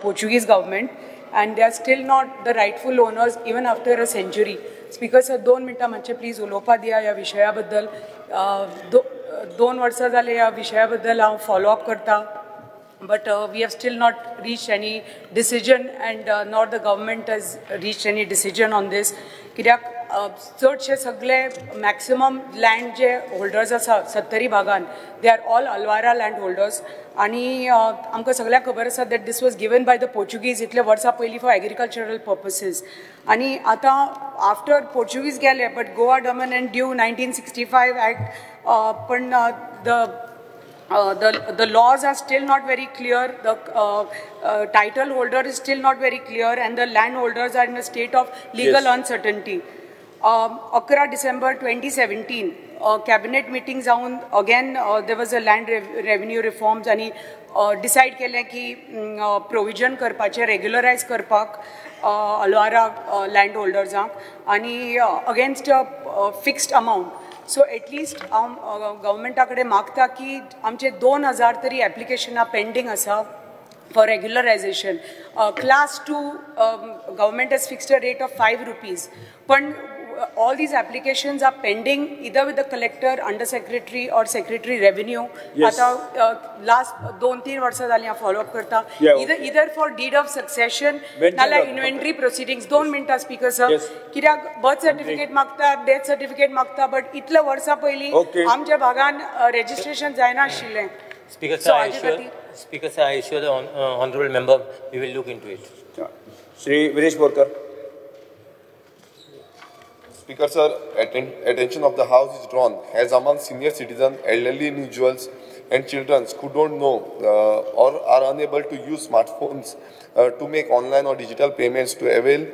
Portuguese government and they are still not the rightful owners even after a century. Speaker sir, 2 मिनटां मातशें please उलोवपा दिया ह्या विशया बद्दल. 2 वर्सां जाले ह्या विशया बद्दल हांव फॉलो अप करता, but we have still not reached any decision and nor the government has reached any decision on this. कित्याक चडशे सगळे मॅक्सिमम लँड जे होल्डर्स आसा सत्तरी भागान, they are all Alwara land holders. आनी आमकां सगळ्यांक खबर आसा that this was given by the Portuguese इतले वर्सां पयलीं फॉर एग्रीकल्चरल पर्पसीस. आनी आतां आफ्टर पोर्चुगीज गेले, but Goa Daman and Diu 1965 act, पण the laws are still not very clear, the title holder is still not very clear and the land holders are in a state of legal uncertainty. 11 December 2017 cabinet meeting जावन again there was a land revenue reforms आनी decide केलें की provision करपाचें, रेग्युलरायज करपाक अल्वारा land होल्डर्सांक आनी against a fixed amount. So at least हांव गव्हर्मेंटा कडेन मागता की आमचे 2000 तरी एप्लिकेशनां पेंडींग आसा for regularisation. Class 2 government has fixed a rate of 5 rupees, पण all these applications are pending either with the collector, under secretary or secretary revenue. आता last 2-3 वर्सां जालीं हांव फॉलो अप करता, either for deed of succession नाल्यार inventory प्रोसिडींग्स. 2 मिनटां speaker sir, कित्याक birth certificate मागता, डेथ सर्टिफिकेट मागता, बट इतले वर्सां पयलीं आमच्या भागान registration जायनाशिल्लें. Speaker sir, I assure the honorable member we will look into it. Shri Viresh Borkar. Speaker sir, attention of the house is drawn as among senior citizens, elderly individuals and children who don't know or are unable to use smartphones to make online or digital payments to avail